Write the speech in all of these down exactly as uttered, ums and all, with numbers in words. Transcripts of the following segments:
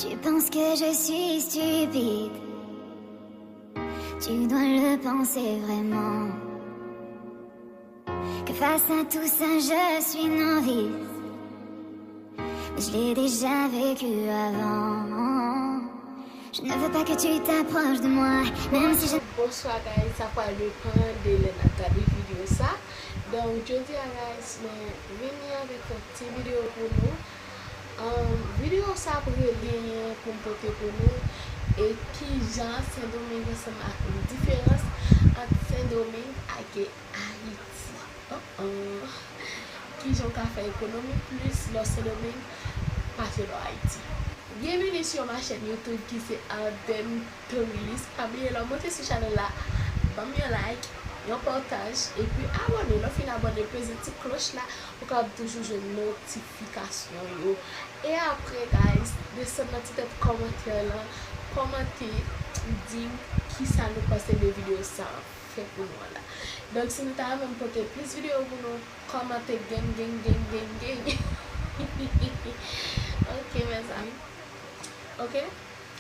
Tu penses que je suis stupide. Tu dois le penser vraiment. Que face à tout ça, je suis novice. Mais je l'ai déjà vécu avant. Je ne veux pas que tu t'approches de moi, même si je... Bonswa guys, sa pral depann de lè n ap gade videyo sa. Donk, jodi a guys, mwen vini avèk yon ti videyo pou nou. Um, videyo sa ap rele pou m pote pou nou e kijan Sendomeng ansanm ak diferans ant Sendomeng ak Ayiti. Uh-uh. Kijan w ka fè ekonomi plis lè w Sendomeng pase lè w Ayiti. Byenvini sou ma chaîne YouTube ki se Arden Touris. Pa bliye lè w monte sou chanèl la, ban m yon like, yon pataj, epi abòne. Lè w fin abòne, peze ti klòch la, ou kapab toujou jwenn notifikasyon yo. E apre, guys, desann nan ti tèt kòmantè lan, kòmante, di m kisa nou panse de videyo sa a fè pou nou an la. Donk, si nou ta renmen m pote plis videyo pou nou, kòmante gang, gang, gang, gang, gang. Ok, mezanmi. Ok?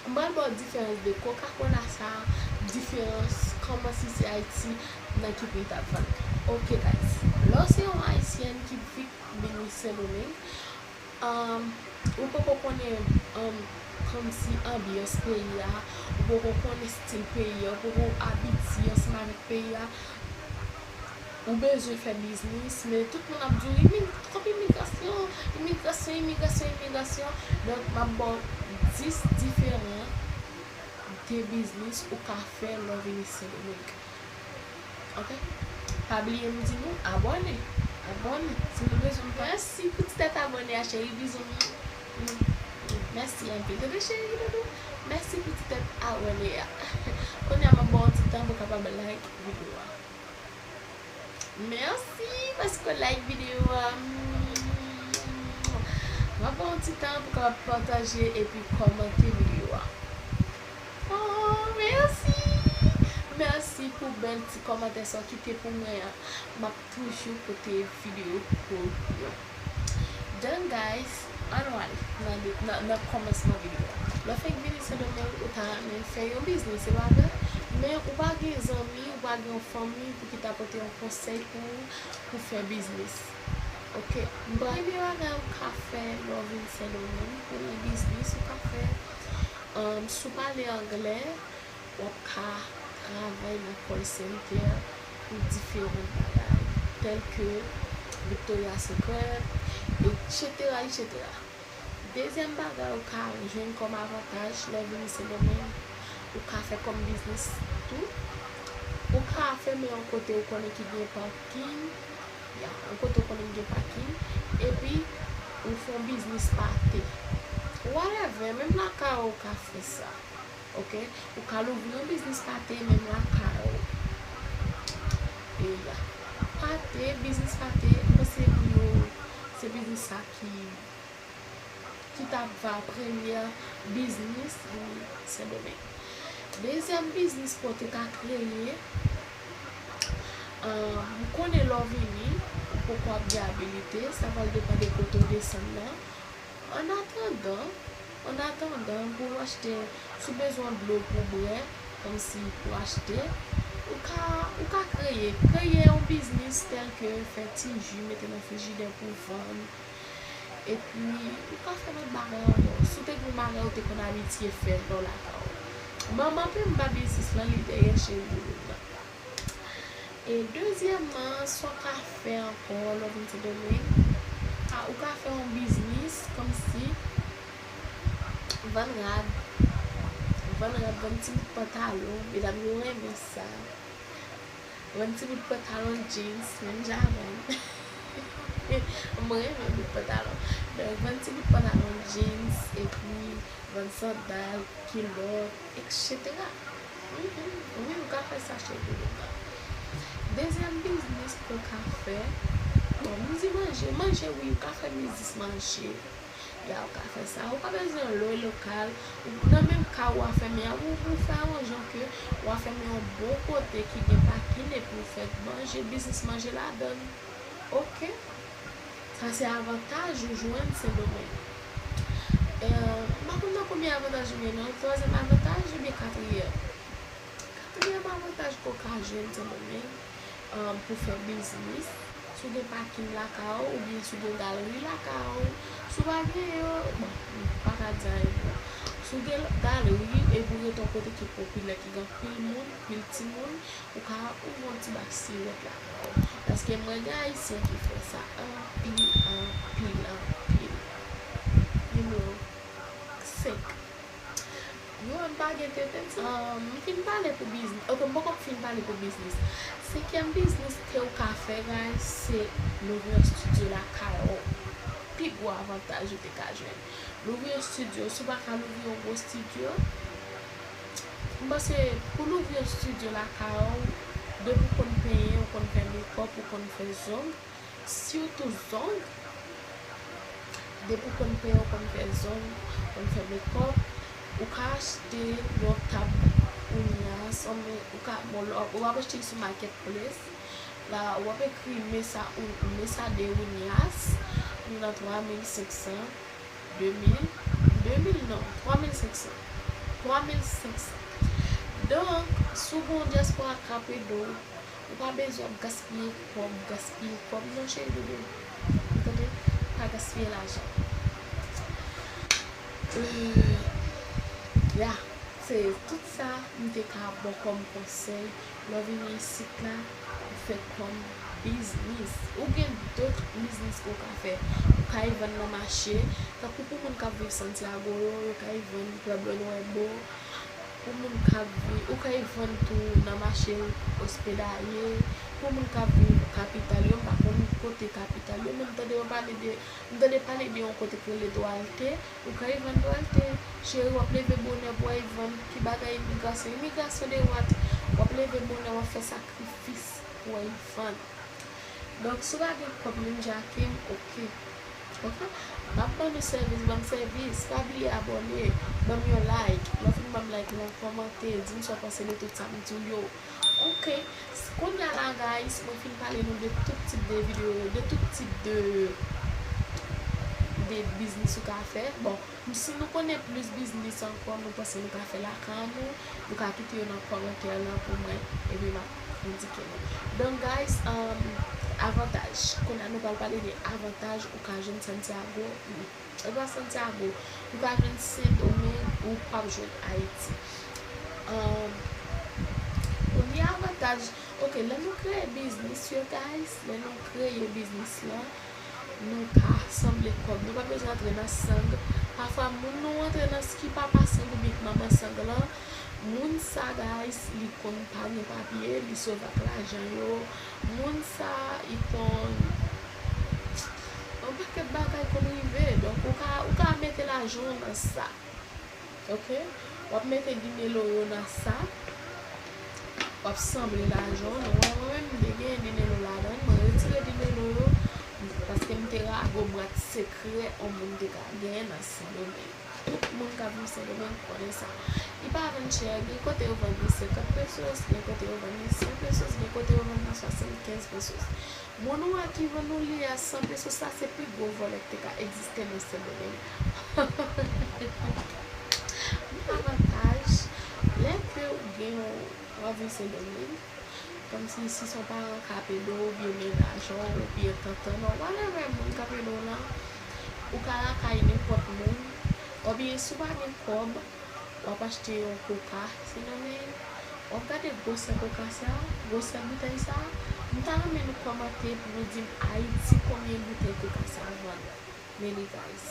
M pral ba w diferans de Coca-Cola sa, diferans kòman si se Ayiti, nan ki pri l t ap vann. Ok, guys. Lè w se yon Ayisyèn ki vin vini Sendomeng, um, ou poko konnen, um, kòmsi anbyans peyi a, ou poko konnen estil peyi a, ou poko abitye ansanm avèk peyi a, ou bezwen fè biznis, men tout moun ap di w, "Imi-, twòp imigrasyon, imigrasyon, imigrasyon, imigrasyon." Donk, m ap ba w dis diferan de biznis ou ka fè lè w vini Sendomeng. Ok? Pa bliye m di nou, abòne. Abòne. Si nou bezwen m fè. Mèsi pou ti tèt abòne a, cheri. Bizou. Mèsi anpil. Tande, cheri, doudou. Mèsi pou ti tèt abòne a. Kounye a, m ap ba w ti tan pou w kapab like videyo a. Mèsi paske w like videyo a. M ap pran yon ti tan pou kapab pataje epi kòmante videyo a. Oh, mèsi! Mèsi pou bèl ti kòmantè sa w kite pou mwen an. M ap toujou pote videyo pou nou. Donk, guys, ann nou ale nan, nan, nan kòmansman videyo a. Lè w fenk vini Sendomeng, ou ta renmen fè yon biznis, se pa vre? Men ou pa gen zanmi, ou pa gen yon fanmi pou ki ta pote yon konsèy pou ou pou fè biznis. Ok? Premye bagay ou ka fè lè w vin Sendomeng, premye biznis ou ka fè, um, si w pale anglè, w ap ka travay nan call center pou diferan bagay, tèlke Victoria's Secret, etsetera, etsetera. Dezyèm bagay ou ka jwenn kòm avantaj lè w vini Sendomeng, ou ka fè kòm biznis tou. Ou ka fèmen yon kote ou konnen ki gen pakin, ya, yon kote ou konnen ki gen pakin, epi ou fè yon biznis pate. Whatever, menm lakay ou ka fè sa. Ok? Ou ka louvri yon biznis pate menm lakay ou. E ya. Pate, biznis pate, mwen se pou yo, se biznis sa ki, ki ta va premyè biznis pou Sendomeng. Dezyèm biznis pou w te ka kreye, ah, m konnen lè w vini, ou poko ap gen abilite, sa pral depann de kote w desann nan. Annatandan, annatandan, pou w achte, si w bezwen dlo pou w bwè, kòmsi pou w achte, ou ka, ou ka kreye, kreye yon biznis tèlke fè ti ji, mete nan frijidè pou vann. Epi, ou ka fè lòt bagay ankò. Si w te gen yon bagay ou te konn abitye fè lè w lakay ou. Manman pe m ba biznis lan, li dèyè cheri doudou m nan. E dezyèmman, sa w ka fè ankò lè w vin Sendomeng, a, ou ka fè yon biznis kòmsi vann rad, vann rad, vann ti bout pantalon, medam yo renmen sa. Vann ti bout pantalon jeans, menm jan avè m. Mwen renmen bout pantalon. Donk, vann ti bout pantalon jeans, epi vann sandal, kilòt, etsetera. Mhm. Wi, ou ka fè sa cheri doudou m nan. Dezyèm biznis ke w ka fè, bon, m di manje, manje wi, ou ka fè biznis manje. Ya, ou ka fè sa. Ou pa bezwen lwe lokal. Ou, nan menm ka ou a fèmen an, ou, ou fè yon jan ke ou a fèmen yon bon kote ki gen pakin epi ou fè manje, biznis manje ladann. Ok? Sa se avantaj ou jwenn Sendomeng. Eh, m pa konn nan Premye avantaj ou gen nan, twazyèm avantaj oubyen katriyèm. Katriyèm avantaj ke w ka jwenn Sendomeng, um, pou fè biznis. Si w gen pakin lakay ou, oubyen si w gen galri lakay ou, si w pa gen yo, bon, m pa ka di anyen pou ou. Si w gen galri epi w rete yon kote ki popilè, ki gen anpil moun, anpil timoun, ou ka ouvri yon ti bak sirèt lakay ou. Paske mwen gen Ayisyen ki fè sa anpil, anpil, anpil. Nimewo senk. Yo menm pa gen tenten sa. Ah, m fin pale pou biznis. Ok, m poko fin pale pou biznis. Senkyèm biznis ke w ka fè, guys, se louvri yon estidyo lakay ou. Pi gwo avantaj ou te ka jwenn. Louvri yon estidyo, si w pa ka louvri yon gwo estidyo, m panse pou louvri yon estidyo lakay ou, depi w konn penyen, w konn fè mekòp, w konn fè zong, sitou zong, depi w konn penyen, w konn fè zong, w konn fè mekòp, ou ka achte yon tab Uñas, ou ka, bon, w ap achte sou Marketplace, la, w ap ekri Mesa, Mesa de Uñas, li nan twa mil senk san, de mil, de mil non, twa mil senk san. Twa mil senk san. Donk, si w gen yon dyaspora k ap ede w, ou pa bezwen ap gaspiye kòb, gaspiye kòb. Non, cheri bebe. Ou tande? Pa gaspiye lajan. Euh, ya, se tout sa m te ka ba w kòm konsèy. Lè w vini isit la, ou fè kòm biznis. Ou gen dòt biznis ke w ka fè. Ou ka vann nan mache. Tankou pou moun k ap viv Santiago yo, yo ka vann Pueblo Nuevo. Pou moun k ap viv, ou ka vann tou nan mache Hospedale. Pou moun k ap viv kapital yo, m pa konn kote kapital yo, men m tande yo pale de, m tande pale de yon kote ki rele Duarte. Ou ka vann Duarte. Cheri, w ap leve bonè pou w al vann. Ki bagay imigrasyon? Imigrasyon de what? W ap leve bonè, w ap fè sakrifis pou w al vann. Donk, si w pa gen kòb menm jan ak m, oke. Oke? M ap ban nou sèvis, ban m sèvis. Pa bliye abòne, ban m yon like. Lè w fin ban m like lan, kòmante, di m sa w panse de tout sa m di w yo. Oke. Kounye a la, guys, mwen fin pale nou de tout tip de videyo, de tout tip de, de biznis ou ka fè. Bon, si nou konnen plis biznis ankò, nou panse nou ka fè lakay nou, nou ka kite yo nan kòmantè lan pou mwen, epi m ap endike nou. Donk, guys, um, avantaj. Kounye a nou pral pale de avantaj ou ka jwenn Santiago. E pa Santiago, ou ka jwenn Sendomeng, ou p ap jwenn Ayiti. Um, premye avantaj, oke, lè nou kreye biznis yo, guys, lè nou kreye biznis lan, nou ka sanble kòb. Nou pa bezwen antre nan sang. Pafwa, moun nou antre nan ki papa sang oubyen ki manman sang lan, moun sa, guys, li konn pa gen papye, li sove ak lajan yo. Moun sa, li konn yon pakèt bagay konn rive. Donk, ou ka, ou ka mete lajan w nan sa. Oke? W ap mete dinelo yo nan sa. W ap sanble lajan w. Nou wè, mwen menm, m te gen dinelo ladan l. Mwen retire dinelo yo. Paske m te rago bwat sekrè yon moun te ka genyen nan Sendomeng. Tout moun k ap viv Sendomeng konnen sa. Li pa vann chè. Gen kote yo vann li senkant pesos, gen kote yo vann li san pesos, gen kote yo vann li swasannkenz pesos. Moun ou wè ki vann ou li a san pesos, sa se pi gwo vòlè ki te ka egziste nan Sendomeng. Avantaj, lè ke w gen yon, w ap viv Sendomeng, kòmsi si se yon paran k ap ede w, oubyen mennaj ou, oubyen tantan ou, whatever moun k ap ede w lan, ou ka lakay nenpòt moun, oubyen si w pa gen kòb, w ap achte yon koka Sendomeng, w ap gade gwosè koka sa, gwosè boutèy sa. M ta renmen nou kòmante pou nou di m Ayiti konbyen boutèy koka sa vann. Men li, guys.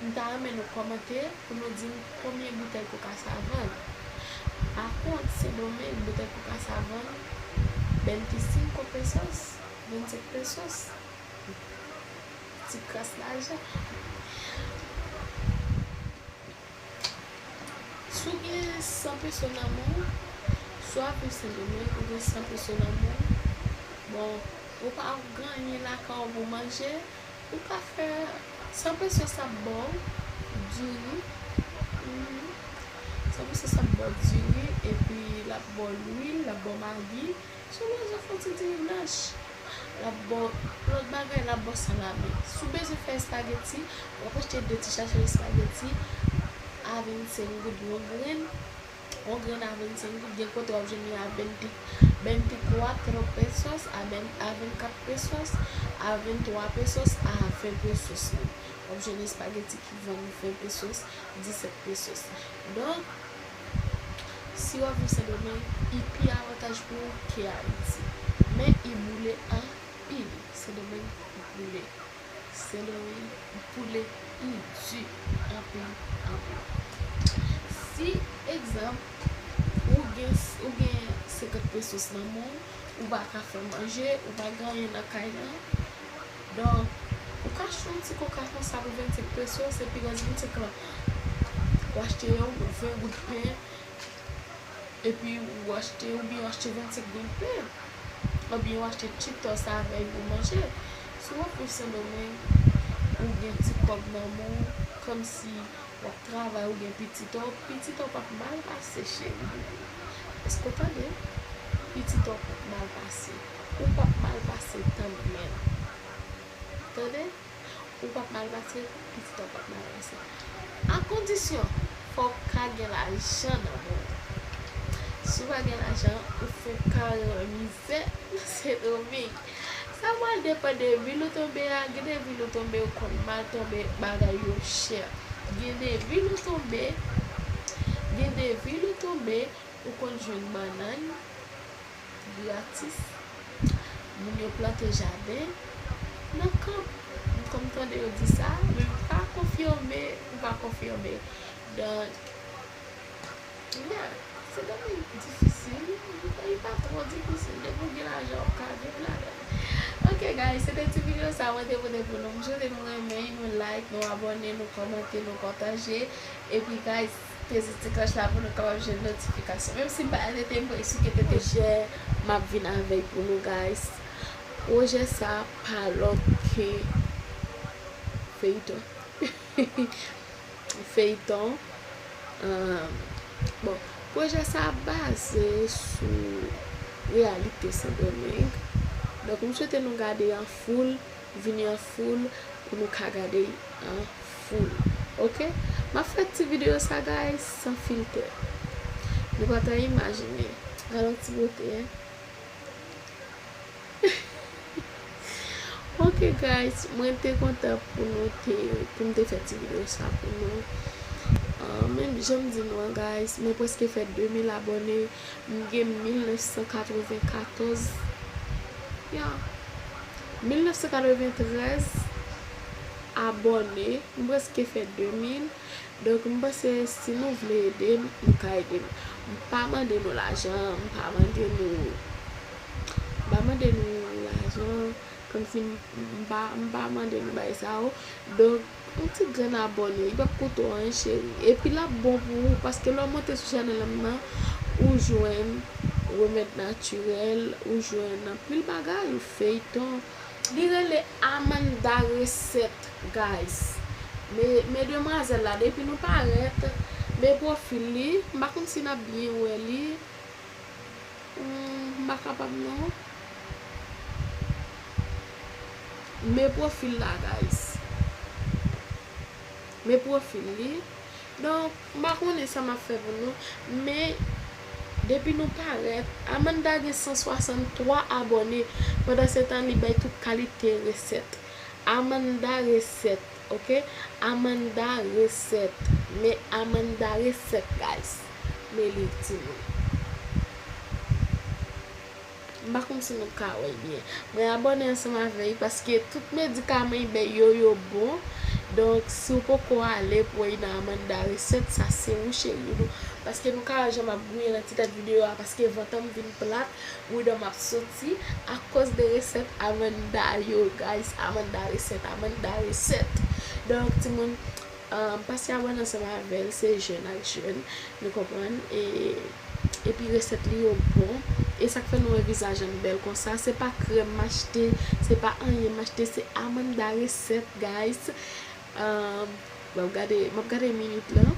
M ta renmen nou kòmante pou nou di m konbyen boutèy koka sa vann. Pa kont, Sendomeng, boutèy koka sa vann veinticinco pesos, vennsenk pesos. Ti kras lajan. Si w gen san peso nan men w, si w ap viv Sendomeng, ou gen san peso nan men w, bon, ou pa gen anyen lakay ou pou manje, ou ka fè san peso sa ap ba w diri, mhm, san peso sa ap ba w diri, epi l ap ba w lwil, l ap ba w magi, si w bezwen fè yon ti diri blanch, l ap ba w lòt bagay, l ap ba w salami. Si w bezwen fè espageti, w ap achte de ti sachè espageti, vennsenk goud yon grenn. Yon grenn a vennsenk goud, gen kote w ap jwenn li a vennti, vennti kwatro pesos, a ven-, a vennkat pesos, a venntwa pesos, a ven pesos menm. W ap jwenn espageti ki vann ven pesos, disèt pesos. Donk, si w ap viv Sendomeng, li pi avantaj pou ou ke Ayiti. Men li boule anpil. Sendomeng boule. Sendomeng boule, li di anpil, anpil. Si, egzanp, ou gen, ou gen senkant pesos nan men w, ou pa ka fè manje, ou pa gen anyen nan kay lan, donk, ou ka achte yon ti koka konsa pou vennsenk pesos, epi rès vennsenk lan, ou achte yon ven goud pen, epi ou achte, oubyen ou achte vennsenk goud pen, oubyen ou achte Cheetos avè l pou manje. Si w ap viv Sendomeng, ou gen ti kòb nan men w, kòmsi w ap travay, ou gen pitit ou, pitit ou p ap mal pase, cheri. Èske w tande? Pitit ou p ap mal pase. Ou p ap mal pase tanmen. Tande? Ou p ap mal pase, pitit ou p ap mal pase. A kondisyon, fò w ka gen lajan nan men w. Si w pa gen lajan, ou fenk ka nan mizè nan Sendomeng. Sa pral depann de vil ou tonbe a. Gen de vil ou tonbe, ou konn mal tonbe, bagay yo chè. Gen de vil ou tonbe, gen de vil ou tonbe, ou konn jwenn bannann gratis. Moun yo plante jaden nan kanp. M konn tande yo di sa, men m pa konfime, m pa konfime. Donk, yeah, Sendomeng difisil, li pa twò difisil, depi w gen lajan, w ka viv ladan l. Ok, guys, se te ti videyo sa mwen te pote pou nou. M swete nou renmen, nou like, nou abòne, nou kòmante, nou pataje. Epi, guys, peze ti klòch la pou nou kapab jwenn notifikasyon. Menm si m pa tete, m premye sou ke tete. Pwojè m ap vin avèk pou nou, guys. Pwojè sa pa lòt ke feyton. Feyton. Ahn, bon, pwojè sa baze sou reyalite Sendomeng. Donk, m swete nou gade an foul, vini an foul pou nou ka gade an foul. Ok? M ap fè ti videyo sa, guys, san filtè. Nou pa ta imajine. Gade yon ti bote, en. Ok, guys, mwen te kontan pou nou te, pou m te fè ti videyo sa pou nou. Ah, men jan m di nou an, guys, mwen prèske fè de mil abòne, m gen mil nèf san katreven katòz, ya, mil nèf san katreven trèz abòne, m prèske fè de mil. Donk, m panse si nou vle ede m, nou ka ede m. M pa mande nou lajan, m pa mande nou, m pa mande nou lajan, kòmsi m, m pa, m pa mande nou bagay sa yo. Donk, yon ti grenn abòne, li p ap koute w anyen, cheri. Epi l ap bon pou ou, paske lè w monte sou chanèl m nan, ou jwenn remèd natirèl, ou jwenn anpil bagay, feyton. Li rele Amanda Recette, guys. Men, men demwazèl la, depi nou parèt, men pwofil li, m pa konn si n ap byen wè li. Hmm, m pa kapab non. Men pwofil la, guys. Men pwofil li. Donk, m pa konnen sa m ap fè pou nou, men depi nou parèt, Amanda gen san swasanntwa abòne. Pandansetan, li bay tout kalite resèt. Amanda Resèt, ok? Amanda Resèt. Men Amanda Resèt, guys. Men li, timoun. M pa konn si nou ka wè l byen. Mwen abòne ansanm avè l paske tout medikaman li bay yo, yo bon. Donk, si w poko ale pou w al nan Amanda Resèt, sa se ou cheri nou. Paske nou ka wè jan m ap gouye nan ti tèt videyo a, paske vant an m vin plat, bouda m ap soti, akoz de resèt Amanda yo, guys. Amanda Resèt, Amanda Resèt. Donk, timoun, Ahn, pase abòne ansanm avè l, se jèn ak jèn, nou konprann, e, epi resèt li yo bon, e sa k fè nou wè vizaj an bèl konsa, se pa krèm m achte, se pa anyen m achte, se Amanda Resèt, guys. Ahn, m ap gade, m ap gade minit lan,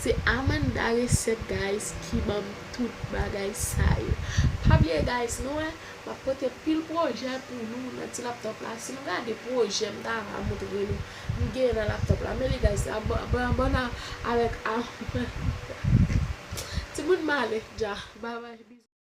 se Amanda Resèt, guys, ki ban m tout bagay sa yo. Pa bliye, guys, nou wè, m ap pote pil pwojè pou nou nan ti laptòp la. Si nou gade pwojè m ta va montre nou, M genyen nan laptop la. Men li guys, abòne avèk a. Timoun m ale dja. Bye bye.